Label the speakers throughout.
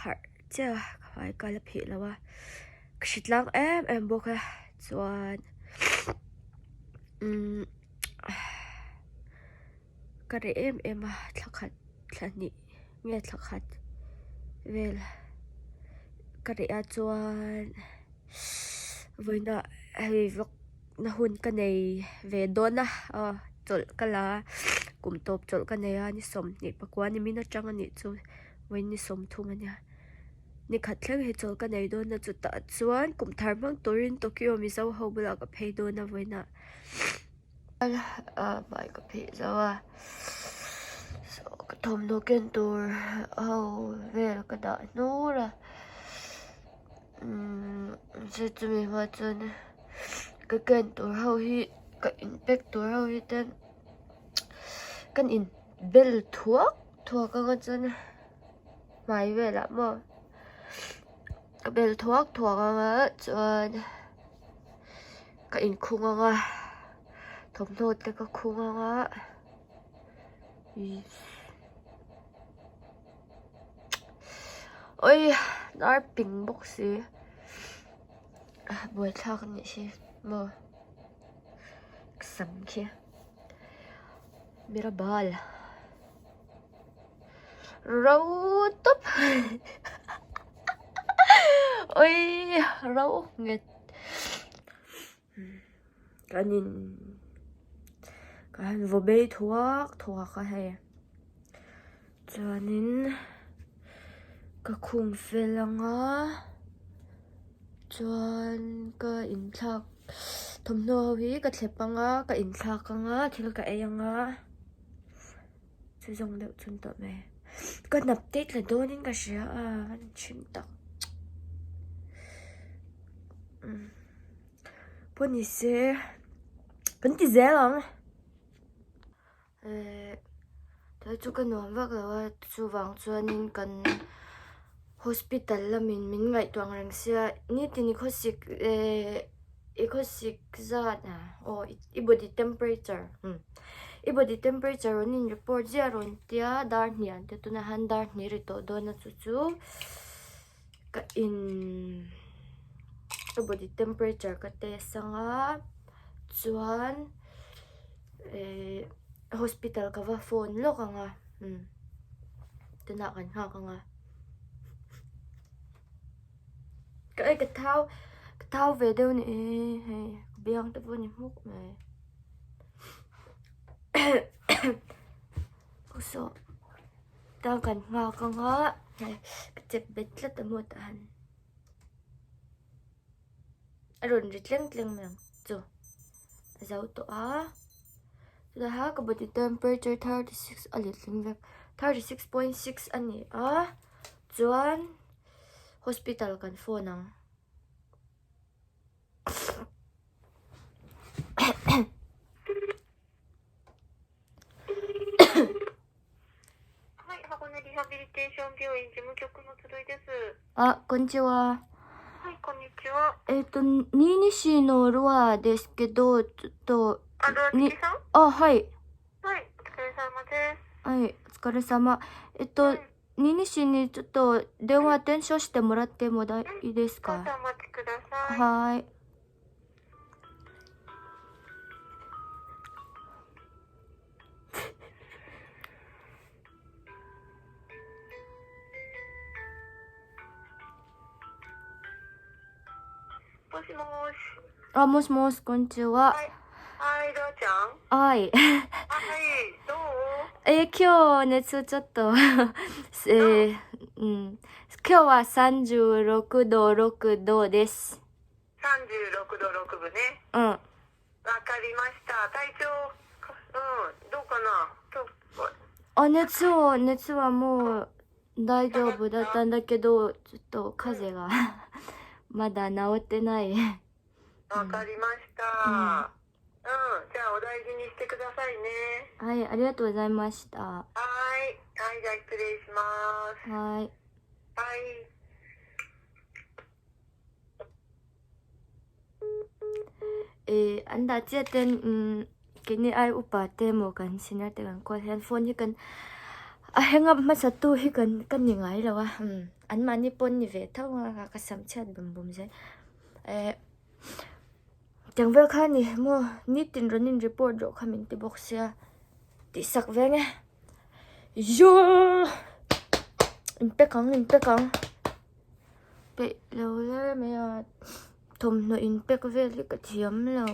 Speaker 1: harh chiah a, ka hmai ka la phih lo a, ka hre tlang em em bawk a, chuan umm ka reh em em a, thla khat thla hnih nge thla khat vel ka reh a chuan vawiina hei vlog na hun ka nei ve dawn a aw chawlh ka la a kum tawp chawlh ka nei a ni 20 pakua ni min atang a nih chu vawiin ni 30 a nia ni khat thleng hi chawlh ka nei dawn a chutah chuan kum thar hmang turin Tokyo Mizo ho bulah ka phei dawn a vawiinah ah hmai ka phih zo a saw ka thawmhnaw ken tur ho vel ka dah hnur a. Umm chu chumi hma chuan ka ken tur ho hi ka in pack tur ho hi ten kan in bel thuak thuak anga chuan hmai velah maw ka bel thuak thuak anga chuan ka inkhung anga thawmhnaw te ka khung anga ihh. Oi dar ping bawk si buaithlak a nih hi maw ka sam khi mera bal ro tawp oi ro nghet kan in ka han vaw bei thuak thuak a hei chuanin ka khung fel anga chuan ka inthlak thawmhnaw ho hi ka thlep anga ka inthlak anga thil ka ei anga chu zawng deuh chun tawh mai ka hnap te tla dawnin ka hria a ka chhim tak. Pawh ni se kan ti zel ang eh tah chu ka nuam vak lo a chuvang chuanin kan hospital lamin min ngaihtuah ang reng sia nitin i khawsik eh i khawsik zat ah aw i body temperature umm i body temperature rawn in report ziah rawn tia dar hnih an tia tunah hian dar hnih ri tawh dawn a chu chu. Ka in ka body temperature ka test anga chuan eh hospital ka va phone lawk anga umm tunah kan nghak anga ka ei ka thau ka thau ve deuh a ni hei ka biang te pawh a ni hmuk mai saw. Tang kan nghak anga ka chep bet tlat a maw tah han a rawn ri tleng tleng mai ang chu a zo tawh a chutah ha ka body temperature 36 a letling vek 36.6 a ni a chuan hospital kan phone ang. あ、こんにちは。
Speaker 2: はい、こんにちは。
Speaker 1: えっと、新見市のロアですけど、ちょっと、
Speaker 2: あ、ルア
Speaker 1: に
Speaker 2: チキさん
Speaker 1: あ、はい。
Speaker 2: はい、お疲れ様です。
Speaker 1: はい、お疲れ様。えっと、
Speaker 2: うん
Speaker 1: 新見市にちょっと電話転送してもらってもだいいです
Speaker 2: 少
Speaker 1: か
Speaker 2: 々お待ちください。
Speaker 1: はーい。
Speaker 2: もしもし。
Speaker 1: あ、もしもし、こんにちは。
Speaker 2: はい。はい、ルアちゃん
Speaker 1: はい。
Speaker 2: はい、どう
Speaker 1: えー今日熱ちょっとえーうん。今日は36度6度です。
Speaker 2: ?36 度6分ね。
Speaker 1: うん。
Speaker 2: わかりました。体調、うん、どうかな今日、
Speaker 1: あ、熱を、熱はもう大丈夫だったんだけど、ちょっと風邪がまだ治ってない。
Speaker 2: わかりました。うん、じゃあお大事にしてくださいね。
Speaker 1: はい、ありがとうございました。
Speaker 2: はい。はい、じゃあ失礼します。
Speaker 1: はい。
Speaker 2: はい。
Speaker 1: Eh, an dah chiah ten um keini ai upa te maw kan senior te kan call hian phone hi kan A hang up hmasa tu hi kan ka ni ngai lo a umm an mahni pawn ni ve tho a ka sam chhiat bum bum zel eh tiang vel kha a ni maw nitin rawn in report rawh kha min ti bawk sia tih sak ve nge Yaww in pack ang in pack ang peih lo le mai a thawmhnaw in pack vel hi ka thiam lo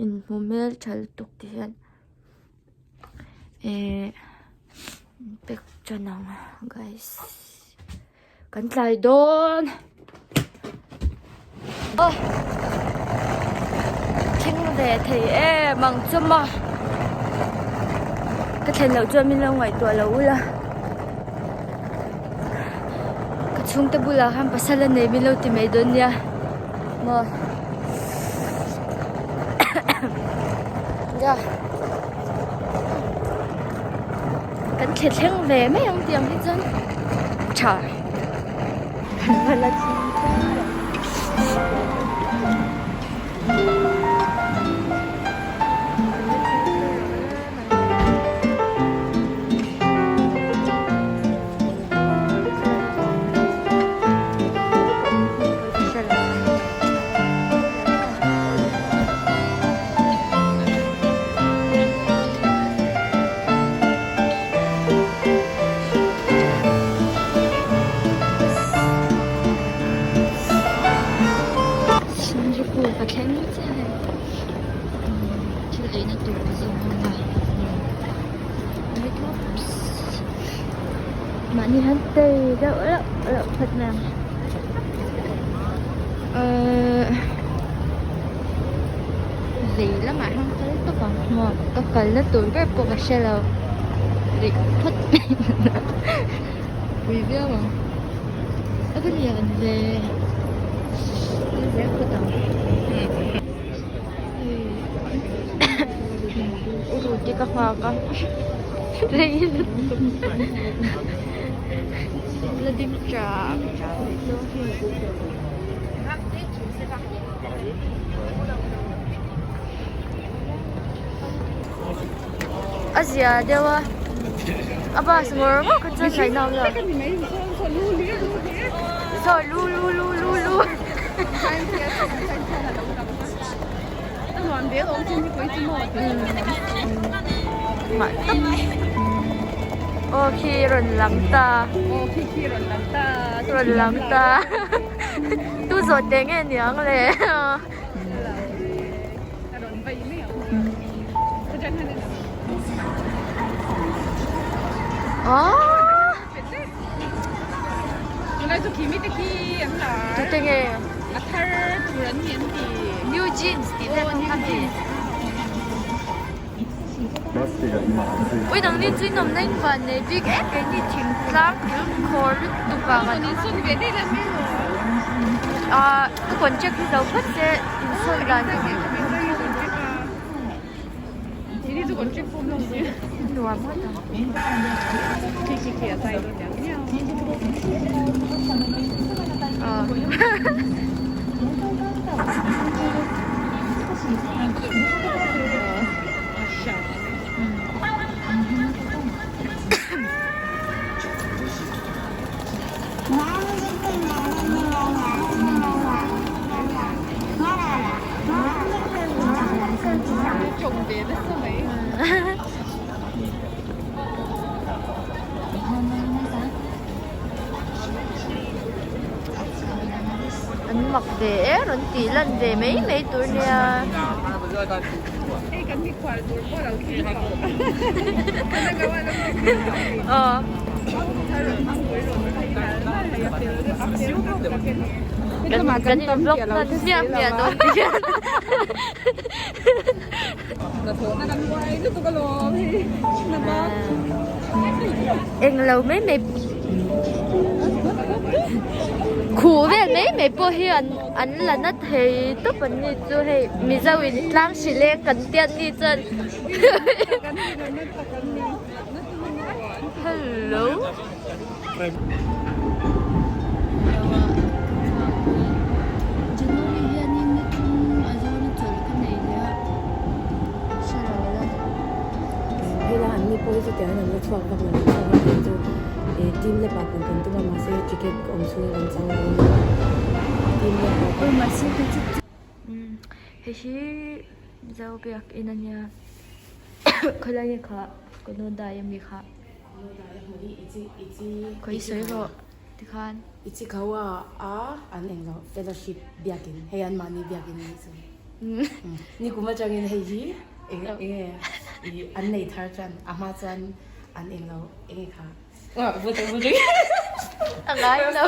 Speaker 1: inhmu hmel tha lutuk ti hian eh pack tan ang guys. Kan tlai dawn. Oh. Thing ve thei em ang chu maw. Ka thlen loh chuan min lo ngaihtuah lo ula. Ka chhungte bulah khan pasal a nei min lo ti mai dawn nia. Maw. Ya. Kan thle thleng ve mai ang tih ang hi chuan tha kan va la thleng thleng lo. Shinjuku ka thleng chiah hei thil eina tur ka zawng ang a mahni han tei deuh reuh reuh phawt mai ang ehh vei lamah hian kal tawp ang maw ka kalna tur ber pawh ka hre lo rih phawt mai pui viau ang a va lian ve kal zel phawt ang hei ruti ka nghak a rei lutuk la ding chak chak mai chu. A zia deuh a a bus ngawr ngawr kha chuan ngaih nawm lo saw lu lu lu lu lu aw khi rawn lang ta rawn lang ta. Tu zawh teh nge niang le? Tu te nge? New jeans tih vel kha kha ni. Ui nangni chu in awmna in van nei bik em keini thingtlang thil khawr lutuk ang an ah ka contract hi zo phawt se insawn dan nuam ngawt ang. An mak ve e rawn tih lan ve mai mai tur nia. Kan in vlog hman hmiah hmiah dawn ti hian. Englo mai mai khuh vel mai mai pawh hi an an la na thei tawp an ni chu hei mizo in tlang hri leng kan tiat ni chuan hello. January hian.
Speaker 3: chutiang in an la chhuak vak lo an chhuak a kei chu ih team lap ah kal kan tum a mahse ticket awm chhung in kan chang lo a ni team lap ah
Speaker 1: Aw mahse kei chu umm hei hi Mizo biakin a nia khawilai nge kha Konodai ami kha khawi sawi rawh tikhan.
Speaker 3: Ichikawa a an englo fellowship biakin hei an mahni biakin a nih chu nikum atangin hei hi eng enge ih an nei thar chuan a hma chuan an englo enge kha
Speaker 1: a ngai lo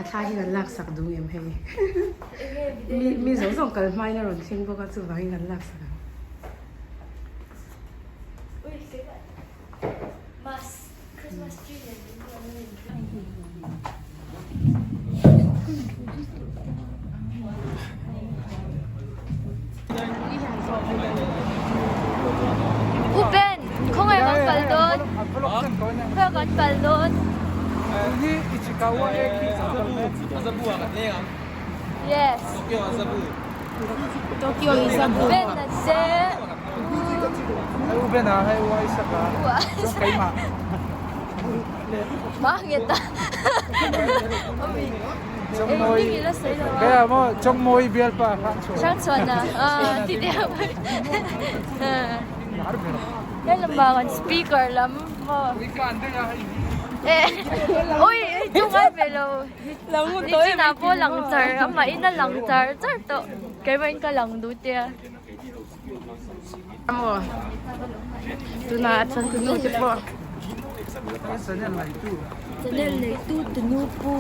Speaker 3: a thla hi kan laksak duh ngem hei mi mi zawng zawng kal hmain a rawn thleng bawk a chuvangin kan laksak ang.
Speaker 1: U Ben, khawngaih kan kal dawn? Khawngaih kan kal dawn? Yes.
Speaker 3: Tokyo Izabu.
Speaker 1: Ben a che.
Speaker 4: U Ben a hei u Isaac a. Chuan keimah.
Speaker 1: Ma nge ta.
Speaker 4: Chawngmawi. Kaya maw Chawngmawi bialpa Hrangchhuana.
Speaker 1: Hrangchhuana. Ah ti deuh. He lamah kan speaker lam maw. Ui chu ngai ve lo. Nichinah pawh lang char amah in a lang char char tawh. Keimah in ka lang duh tia.
Speaker 3: Maw tunah a changtu nu te pawh.
Speaker 1: Channel neitu tunu pu.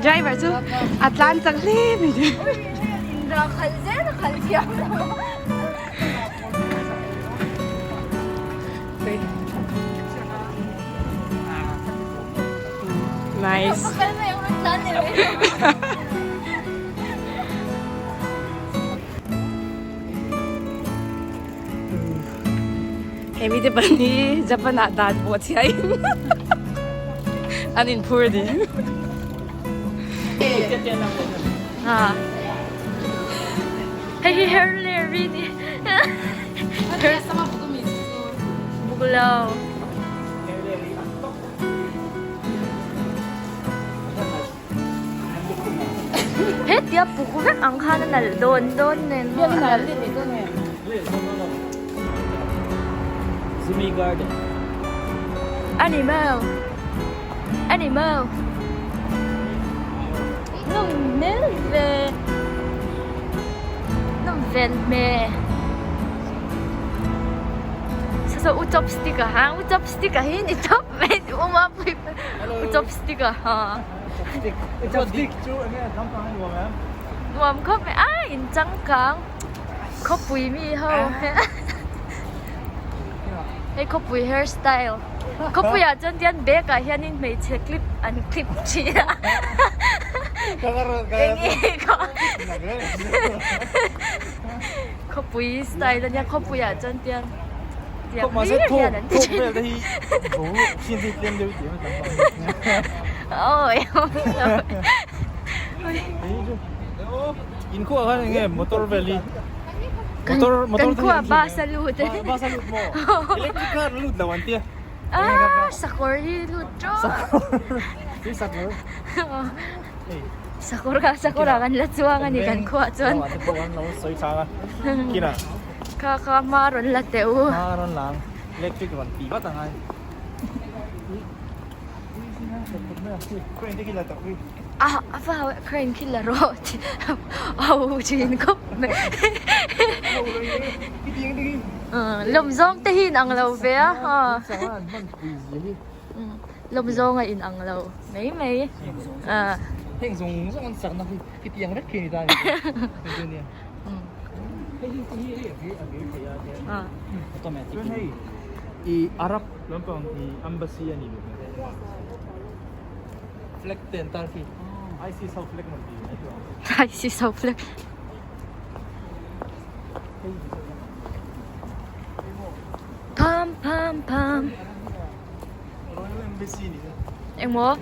Speaker 3: Driver chu a tlan chak hle mai ni.
Speaker 1: Khalh zel a khalh thiam lo.
Speaker 3: Nice. Hemi te pan hi Japan ah dan pawh chhia in an in phur ding.
Speaker 1: Hei hi her le ri ni. Buklo. Hetia puk vek ang khan a nalh dawn dawn nen maw a nalh.
Speaker 5: Zumi Garden.
Speaker 1: A ni maw? A ni maw? Nawm hmel ve. Nawm vel hmel. Saw u chopstick a ha u chopstick a hi ni tawp mai u mapui u chopstick a ha.
Speaker 4: Chopstick chopstick chu enge a changkang a nuam em?
Speaker 1: Nuam khawp mai a in changkang khawpui mi ho hei khawpui hairstyle khawpui ah chuan tian bag ah hianin hmeichhe clip an clip thin a enge kha khawpui style ania khawpui ah chuan tian tiang hlir hian an ti thin awi
Speaker 5: In khuah khan enge motor vel hi
Speaker 1: motor motor kan khuah bus a lut e
Speaker 5: bus a lut maw electric car a lut lo an tia
Speaker 1: ah sakawr hi lut tawp
Speaker 5: sakawr hi sakawr
Speaker 1: Sakawr kha sakawr ah kan la chuang a ni kan khuah chuan. Kha kha hma rawn la teh u.
Speaker 5: Hma rawn la ang electric rawn ti vat ang ai.
Speaker 1: A a va crane khi la rawh a ho thin khawp mai. Lawm zawng te hi in ang lo ve a. Lawm zawng a in ang lo mai mai.
Speaker 5: Heng zawng zawng an sakna hi hetiang vek khi a ni ta a ni.
Speaker 1: Ah.
Speaker 5: Chuan hei i Arab lampang i embassy a nih duh hmel flag te an tar khi ISIS ho flag maw ti mai tur ang.
Speaker 1: ISIS ho flag. Pam pam pam.
Speaker 5: Royal Embassy ni kha.
Speaker 1: Engmaw?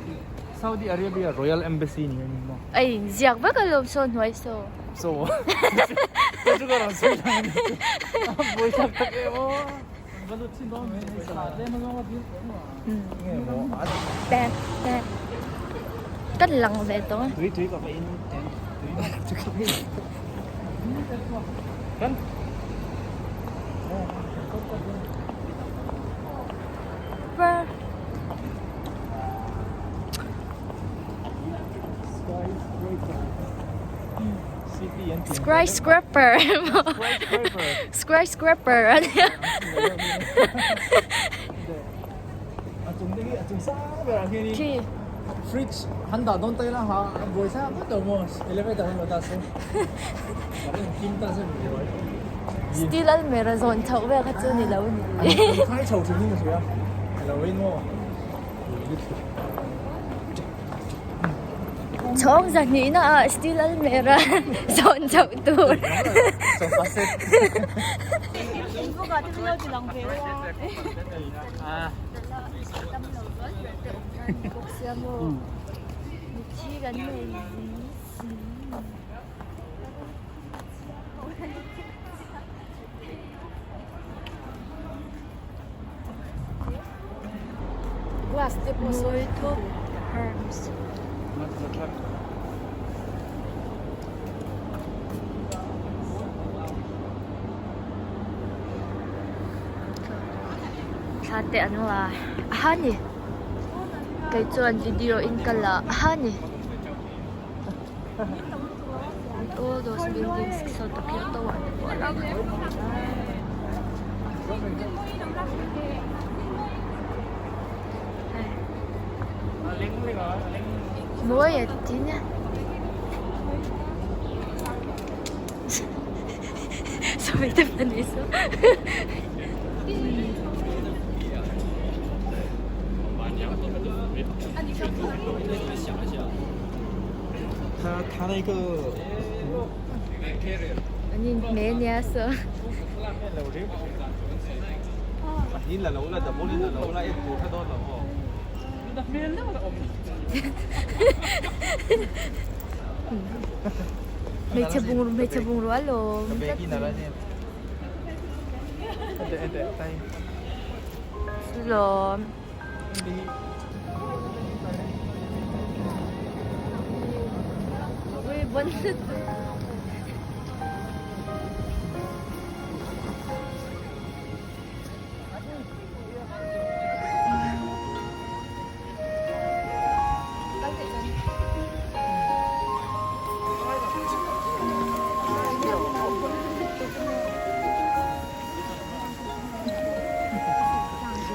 Speaker 5: Saudi Arabia Royal Embassy ni kha ni maw?
Speaker 1: A inziak vek alawm saw hnuai saw.
Speaker 5: Saw. Ka chu ka rawn sawi lang a ni chu. A buai thlak tak em aw. An va lut chin dawn mai hei sa tlem a zawng a dil tawh maw? Nge maw?
Speaker 1: Pep pep. Ka lang ve tawh a.
Speaker 5: Tui tui ka va in tui tui ka va in. Kan.
Speaker 1: Skyscraper Skyscraper a nia Khi
Speaker 5: Fridge han dah dawn ta ila ha buai thlak vek lo maw elevator han luah ta se kim ta se
Speaker 1: Steel almirah zawn chhoh vel kha chu ni lo a ni.
Speaker 5: An khai chho thin in ka hria alo in maw.
Speaker 1: Chhawng zahnih na ah steel almirah zawn chhoh tur.
Speaker 5: Sofa set.
Speaker 1: Thla te an la a ni kei chuan video in ka la a ni. All those buildings saw Tokyo Tower te pawh a lang. Mawi a tin a. Sawi te pahnih saw. An inhmeh ania saw. Hmeichhe bungrua hmeichhe bungrua alawm tlat lawm.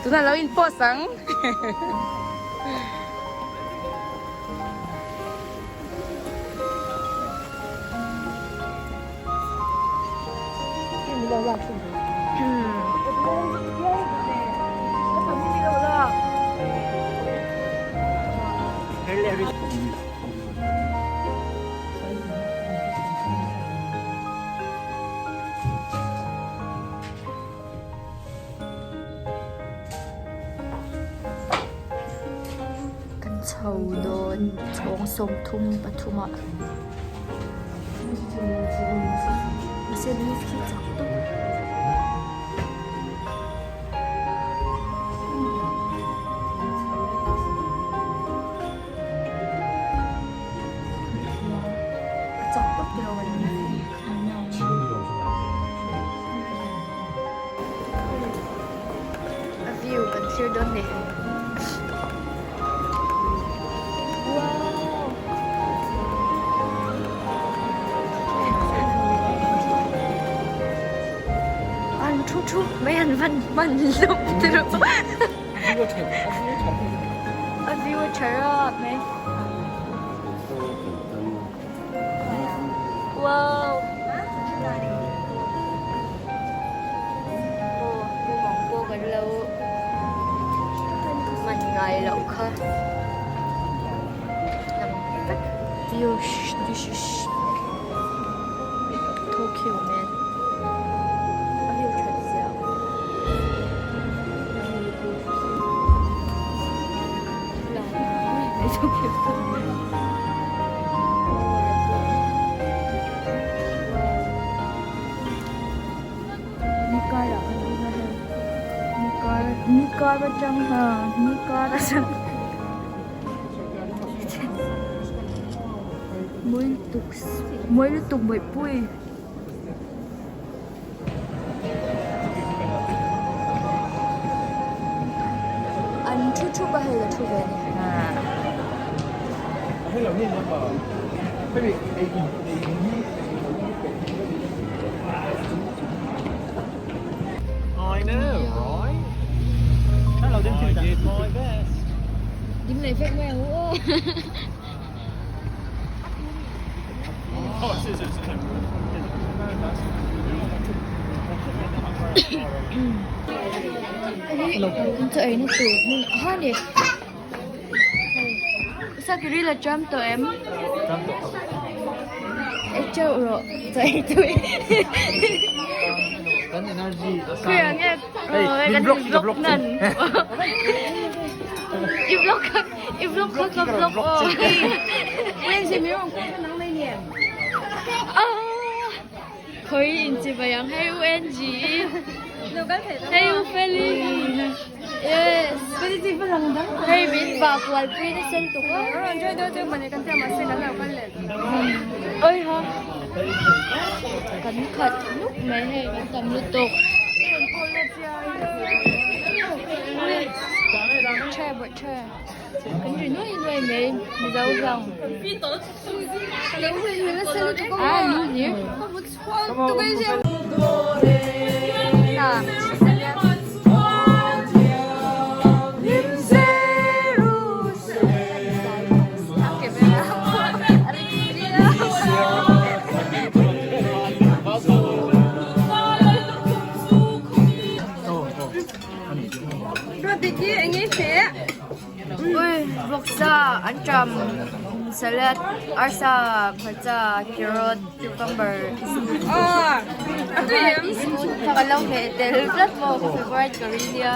Speaker 3: Tunah lo in post ang.
Speaker 1: Kan chho dawn chhawng sawmthum pathum ah mahse lift khi chak tawp. A chak tawp tiraw kan lift hi. A view kan thlir dawn ni. Wow! An thu thu mai an van man hlawm tiraw. A view a tha rap mai. Wow! view this is Tokyo man a view that zia Ni karah kan awm a hei ni kar ni kar atang ha ni kar atang mawi lutuk mawi lutuk bawihpui. An thu thup a hei ka thu ve a ni. Dim leh vek mai ang u aw. Chaw ei na tur hmun a ni. Sakiri la tram tawh em?
Speaker 4: Tram tawh.
Speaker 1: Ei teuh rawh chaw ei tui.
Speaker 4: Kan energy a sang.
Speaker 1: Khawiah nge
Speaker 4: Hei min block ka block
Speaker 1: nan. I block kha i block kha ka block aw. Khawi in chibai ang hei u Angie. Hei u Feli. Yes. Hei min vah kual pui nasa lutuk a. Oi ha. Kan khat nuk mai hei kan tam lutuk. Tha bawih tha. Kan ri nuai nuai mai Mizo hlawng. A lu hlir. Ui vawksa anṭam salad arsa hmarcha carrot cucumber ka lo hmeh tel tlat maw ka favourite ka ri nia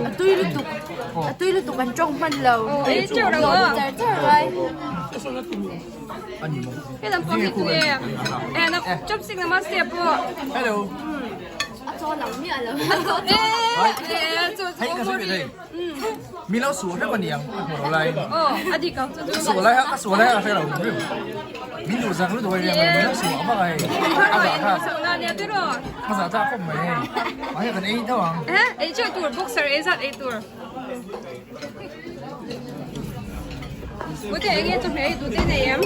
Speaker 1: a tui lutuk a tui lutuk an tawng hman lo char char mai. A chaw lang miah lo.
Speaker 4: Hei ka sawi thei. Mi lo suah hrep a niang a hmu lo lai. Ka suah lai ka suah lai a hre lo rim. Min duh zak lutuk a nia mai min lo suah vak a hei. A zah thlak. A zah thlak khawp mai hei. Mahse kan ei tho ang.
Speaker 6: Ei chiah tur boxer ei zat ei tur. Pute enge chu hmei duh te nei em?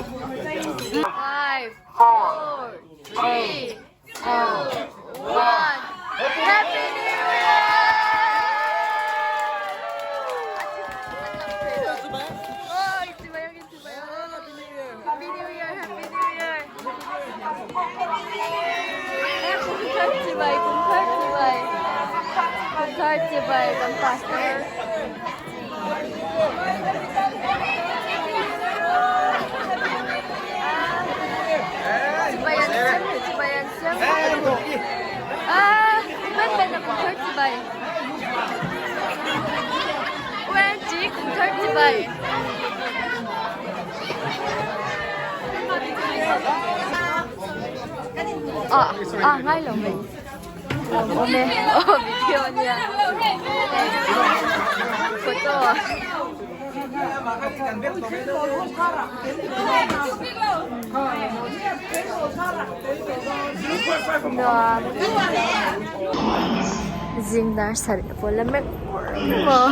Speaker 1: 5 4 3 2 1 Happy New Year! Happy New Year! Happy New Year! Kumthar chibai, kumthar chibai, kumthar chibai kan pastor. Chibai an siam hi chibai an siam ah ben ben a kumthar chibai OMG kumthar chibai ah ah ngai lo mai awm e aw video ania photo ah. Nuam zing dar sarih a pawl a mek maw.